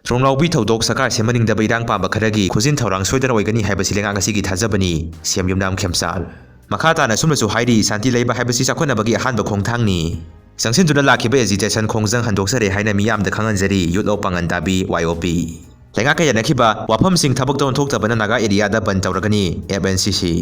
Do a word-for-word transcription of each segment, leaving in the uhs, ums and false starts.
ꯊꯣꯡꯂꯥꯎꯕꯤ ꯊꯧꯗꯣꯛ ꯁꯔꯀꯥꯔ ꯁꯦꯝꯍꯟꯅꯤꯡꯗꯕ ꯏꯔꯥꯡ ꯄꯥꯝꯕ ꯈꯔꯒꯤ ꯈꯨꯖꯤꯟ ꯊꯧꯔꯥꯡ ꯁꯣꯏꯗꯅ ꯑꯣꯏꯒꯅꯤ ꯍꯥꯏꯕꯁꯤ ꯂꯩꯉꯥꯛ ꯑꯁꯤꯒꯤ ꯊꯥꯖꯕꯅꯤ꯫ ꯁꯤ ꯑꯦꯝ ꯌꯨꯝꯅꯥꯝ ꯈꯦꯝꯆꯥꯜ꯫ ꯃꯈꯥ ꯇꯥꯅ ꯑꯁꯨꯝꯅꯁꯨ ꯍꯥꯏꯔꯤ, ꯁꯥꯟꯇꯤ ꯂꯩꯕ ꯍꯥꯏꯕꯁꯤ ꯆꯥꯎꯈꯠꯅꯕꯒꯤ ꯑꯍꯥꯟꯕ ꯈꯣꯡꯊꯥꯡꯅꯤ꯫ ꯆꯪꯁꯤꯟꯗꯨꯅ ꯂꯥꯛꯈꯤꯕ agitation ꯈꯣꯡꯖꯪ ꯍꯟꯗꯣꯛꯆꯔꯦ ꯍꯥꯏꯅ ꯃꯤꯌꯥꯝꯗ ꯈꯪꯍꯟꯖꯔꯤ, Youth of ꯄꯥꯡꯒꯟ ꯇꯥꯕꯤ, ꯋꯥꯏ ꯑꯣ ꯄꯤ꯫ ꯂꯩꯉꯥꯛꯀ ꯌꯥꯅꯈꯤꯕ ꯋꯥꯐꯝꯁꯤꯡ ꯊꯕꯛꯇ ꯑꯣꯟꯊꯣꯛꯇꯕꯅ ꯅꯥꯒꯥ ꯑꯦꯔꯤꯌꯥꯗ ꯕꯟ ꯇꯧꯔꯒꯅꯤ, ꯑꯦꯐ ꯑꯦꯟ ꯁꯤ ꯁꯤ꯫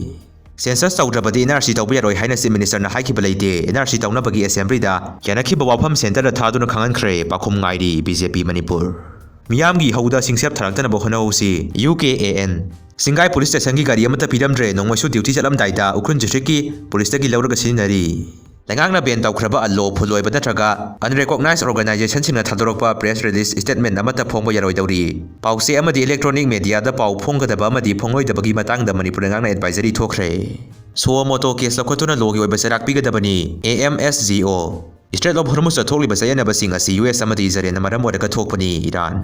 Census ꯇꯧꯗ꯭ꯔꯕꯗꯤ ꯑꯦꯟ ꯑꯥꯔ ꯁꯤ ꯇꯧꯕ ꯌꯥꯔꯣꯏ ꯍꯥꯏꯅ Chief Minister ꯅ ꯍꯥꯏꯈꯤꯕ ꯂꯩꯇꯦ꯫ ꯑꯦꯟ ꯑꯥꯔ ꯁꯤ ꯇꯧꯅꯕꯒꯤ assembly ꯗ ꯌꯥꯅꯈꯤꯕ ꯋꯥꯐꯝ centre ꯗ ꯊꯥꯗꯨꯅ ꯈꯪꯍꯟꯈ꯭ꯔꯦ꯫ ꯄꯥꯎꯈꯨꯝ ꯉꯥꯏꯔꯤ ꯕꯤ ꯖꯦ ꯄꯤ ꯃꯅꯤꯄꯨꯔ꯫ ꯃꯤꯌꯥꯝꯒꯤ ꯏꯍꯧꯗ ꯁꯤꯡꯁꯦꯞ ꯊꯥꯔꯛꯇꯅꯕ ꯍꯣꯠꯅꯍꯧꯁꯤ, U K A N. Singai police station ꯒꯤ ꯒꯥꯔꯤ ꯑꯃꯠꯇ ꯄꯤꯔꯝꯗ꯭ꯔꯦ, ꯅꯣꯡꯃꯩꯁꯨ duty ꯆꯠꯂꯝꯗꯥꯏꯗ ꯎꯈ꯭ꯔꯨꯜ district ꯀꯤ police ꯇꯒꯤ ꯂꯧꯔꯒ ꯁꯤꯖꯤꯟꯅꯔꯤ꯫ ꯂꯩꯉꯥꯛꯅ ban ꯇꯧꯈ꯭ꯔꯕ unlawful ꯑꯣꯏꯕ ꯅꯠꯇ꯭ꯔꯒ unrecognized organization ꯁꯤꯡꯅ ꯊꯥꯗꯣꯔꯛꯄ press release, statement ꯑꯃꯠꯇ ꯐꯣꯡꯕ ꯌꯥꯔꯣꯏꯗꯧꯔꯤ꯫ ꯄꯥꯎꯆꯦ ꯑꯃꯗꯤ electronic media ꯗ ꯄꯥꯎ ꯐꯣꯡꯒꯗꯕ ꯑꯃꯗꯤ ꯐꯣꯡꯂꯣꯏꯗꯕꯒꯤ ꯃꯇꯥꯡꯗ ꯃꯅꯤꯄꯨꯔ ꯂꯩꯉꯥꯛꯅ advisory ꯊꯣꯛꯈ꯭ꯔꯦ꯫ Suo motu case ꯂꯧꯈꯠꯇꯨꯅ law ꯒꯤ ꯑꯣꯏꯕ ꯆꯩꯔꯥꯛ ꯄꯤꯒꯗꯕꯅꯤ, A M S G O. Strait of Hormuz ꯇ ꯊꯣꯛꯂꯤꯕ ꯆꯌꯦꯠꯅꯕꯁꯤꯡ ꯑꯁꯤ ꯌꯨ ꯑꯦꯁ ꯑꯃꯗꯤ ꯏꯖꯔꯦꯜꯅ ꯃꯔꯝ ꯑꯣꯏꯔꯒ ꯊꯣꯛꯄꯅꯤ, ꯏꯔꯥꯟ꯫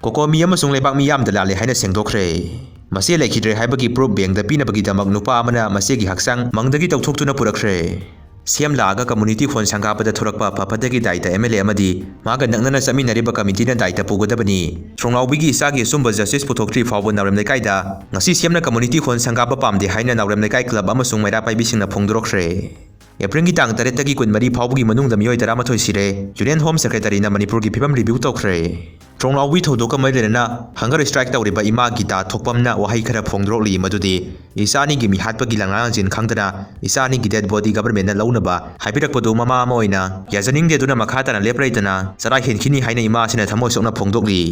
COCOMI ꯑꯃꯁꯨꯡ ꯂꯩꯕꯥꯛ ꯃꯤꯌꯥꯝꯗ ꯂꯥꯜꯂꯦ ꯍꯥꯏꯅ ꯁꯦꯡꯗꯣꯛꯈ꯭ꯔꯦ꯫ ꯃꯆꯦ ꯂꯩꯈꯤꯗ꯭ꯔꯦ ꯍꯥꯏꯕꯒꯤ proof bank ꯗ ꯄꯤꯅꯕꯒꯤꯗꯃꯛ ꯅꯨꯄꯥ ꯑꯃꯅ ꯃꯆꯦꯒꯤ ꯍꯛꯆꯥꯡ ꯃꯪꯗꯒꯤ ꯇꯧꯊꯣꯛꯇꯨꯅ ꯄꯨꯔꯛꯈ꯭ꯔꯦ꯫ ꯁꯤ ꯑꯦꯝ ꯂꯥꯛꯑꯒ community hall ꯁꯪꯒꯥꯕꯗ ꯊꯣꯔꯛꯄ ꯐ ꯐꯠꯇꯒꯤ ꯗꯥꯏꯇ ꯑꯦꯝ ꯑꯦꯜ ꯑꯦ ꯑꯃꯗꯤ ꯃꯥꯒ ꯅꯛꯅꯅ ꯆꯠꯃꯤꯟꯅꯔꯤꯕ committee ꯅ ꯗꯥꯏꯇ ꯄꯨꯒꯗꯕꯅꯤ꯫ ꯊꯣꯡꯂꯥꯎꯕꯤꯒꯤ ꯏꯆꯥꯒꯤ ꯑꯆꯨꯝꯕ justice ꯄꯨꯊꯣꯛꯇ꯭ꯔꯤ ꯐꯥꯎꯕ ꯅꯥꯎꯔꯦꯝ ꯂꯩꯀꯥꯏꯗ ꯉꯁꯤ ꯁꯤ ꯑꯦꯝ ꯅ community hall ꯁꯪꯒꯥꯕ ꯄꯥꯝꯗꯦ ꯍꯥꯏꯅ ꯅꯥꯎꯔꯦꯝ ꯂꯩꯀꯥꯏ club ꯑꯃꯁꯨꯡ ꯃꯩꯔꯥ ꯄꯥꯏꯕꯤꯁꯤꯡꯅ ꯐꯣꯡꯗꯣꯔꯛꯈ꯭ꯔꯦ꯫ ꯑꯦꯄ꯭ꯔꯤꯜꯒꯤ ꯇꯥꯡ ꯇꯔꯦꯠꯇꯒꯤ ꯀꯨꯟꯃꯔꯤ ꯐꯥꯎꯕꯒꯤ ꯃꯅꯨꯡꯗ ꯃꯤꯑꯣꯏ ꯇꯔꯥꯃꯥꯊꯣꯏ ꯁꯤꯔꯦ꯫ Union Home Secretary ꯅ ꯃꯅꯤꯄꯨꯔꯒꯤ ꯐꯤꯕꯝ review ꯇꯧꯈ꯭ꯔꯦ꯫ ꯊꯣꯡꯂꯥꯎꯕꯤ ꯊꯧꯗꯣꯛꯀ ꯃꯔꯤ ꯂꯩꯅꯅ hunger strike ꯇꯧꯔꯤꯕ ꯏꯃꯥ ꯒꯤꯇꯥ ꯊꯣꯛꯄꯝꯅ ꯋꯥꯍꯩ ꯈꯔ ꯐꯣꯡꯗꯣꯔꯛꯂꯤ, ꯃꯗꯨꯗꯤ ꯏꯆꯥ ꯑꯅꯤꯒꯤ ꯃꯤꯍꯥꯠꯄꯒꯤ ꯂꯥꯡꯂꯥꯡꯁꯤꯟ ꯈꯪꯗꯅ ꯏꯆꯥ ꯑꯅꯤꯒꯤ dead body government ꯅ ꯂꯧꯅꯕ ꯍꯥꯏꯕꯤꯔꯛꯄꯗꯨ ꯃꯃꯥ ꯑꯃ ꯑꯣꯏꯅ ꯌꯥꯖꯅꯤꯡꯗꯦ, ꯑꯗꯨꯅ ꯃꯈꯥ ꯇꯥꯅ ꯂꯦꯞꯄ ꯂꯩꯇꯅ ꯆꯔꯥ ꯍꯦꯟꯈꯤꯅꯤ ꯍꯥꯏꯅ ꯏꯃꯥ ꯑꯁꯤꯅ ꯊꯃꯣꯏ ꯁꯣꯛꯅ ꯐꯣꯡꯗꯣꯛꯂꯤ꯫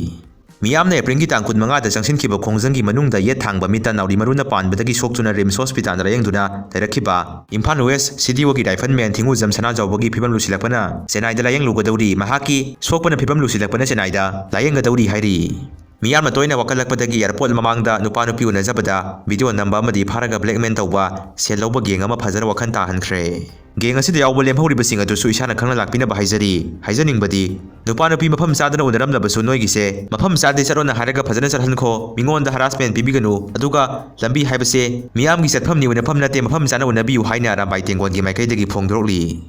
ꯃꯤꯌꯥꯝꯅ ꯑꯦꯄ꯭ꯔꯤꯜꯒꯤ ꯇꯥꯡ ꯀꯨꯟꯃꯉꯥꯗ ꯆꯪꯁꯤꯟꯈꯤꯕ ꯈꯣꯡꯖꯪꯒꯤ ꯃꯅꯨꯡꯗ ꯌꯦꯠ ꯊꯥꯡꯕ ꯃꯤꯠꯇ ꯅꯥꯎꯔꯤ ꯃꯔꯨꯅ ꯄꯥꯟꯕꯗꯒꯤ ꯁꯣꯛꯇꯨꯅ ꯔꯤꯝꯁ ꯍꯣꯁꯄꯤꯇꯥꯜꯗ ꯂꯥꯌꯦꯡꯗꯨꯅ ꯂꯩꯔꯛꯈꯤꯕ ꯏꯝꯐꯥꯜ ꯋꯦꯁ ꯁꯤ ꯗꯤ ꯑꯣ ꯒꯤ rifleman ꯊꯤꯡꯉꯨꯖꯝ ꯁꯅꯥꯖꯥꯎꯕꯒꯤ ꯐꯤꯕꯝ ꯂꯨꯁꯤꯜꯂꯛꯄꯅ ꯆꯦꯟꯅꯥꯏꯗ ꯂꯥꯌꯦꯡꯂꯨꯒꯗꯧꯔꯤ꯫ ꯃꯍꯥꯛꯀꯤ ꯁꯣꯛꯄꯅ ꯐꯤꯕꯝ ꯂꯨꯁꯤꯜꯂꯛꯄꯅ ꯆꯦꯟꯅꯥꯏꯗ ꯂꯥꯌꯦꯡꯒꯗꯧꯔꯤ ꯍꯥꯏꯔꯤ꯫ ꯃꯤꯌꯥꯝꯅ ꯇꯣꯏꯅ ꯋꯥꯀꯠꯂꯛꯄꯗꯒꯤ airport ꯃꯃꯥꯡꯗ ꯅꯨꯄꯥ ꯅꯨꯄꯤ ꯎꯅꯖꯕꯗ video ꯅꯝꯕ ꯑꯃꯗꯤ ꯐꯥꯔꯒ blackmail ꯇꯧꯕ, ꯁꯦꯜ ꯂꯧꯕ gang ꯑꯃ ꯐꯖꯅ ꯋꯥꯈꯜ ꯇꯥꯍꯟꯈ꯭ꯔꯦ꯫ Gang ꯑꯁꯤꯗ ꯌꯥꯎꯕ ꯂꯦꯝꯍꯧꯔꯤꯕꯁꯤꯡ ꯑꯗꯨꯁꯨ ꯏꯁꯥꯅ ꯈꯪꯅ ꯂꯥꯛꯄꯤꯅꯕ ꯍꯥꯏꯖꯔꯤ꯫ ꯍꯥꯏꯖꯅꯤꯡꯕꯗꯤ, ꯅꯨꯄꯥ ꯅꯨꯄꯤ ꯃꯐꯝ ꯆꯥꯗꯅ ꯎꯅꯔꯝꯂꯕꯁꯨ ꯅꯣꯏꯒꯤꯁꯦ ꯃꯐꯝ ꯆꯥꯗꯦ ꯆꯠꯂꯣꯅ ꯍꯥꯏꯔꯒ ꯐꯖꯅ ꯆꯠꯍꯟꯈꯣ, ꯃꯤꯉꯣꯟꯗ harassment ꯄꯤꯕꯤꯒꯅꯨ꯫ ꯑꯗꯨꯒ ꯂꯝꯕꯤ ꯍꯥꯏꯕꯁꯦ ꯃꯤꯌꯥꯝꯒꯤ ꯆꯠꯐꯝꯅꯤ, ꯎꯅꯐꯝ ꯅꯠꯇꯦ, ꯃꯐꯝ ꯆꯥꯅ ꯎꯅꯕꯤꯌꯨ ꯍꯥꯏꯅ ꯑꯔꯥꯝꯕꯥꯏ ꯇꯦꯡꯒꯣꯟꯒꯤ ꯃꯥꯏꯀꯩꯗꯒꯤ ꯐꯣꯡꯗꯣꯔꯛꯂꯤ꯫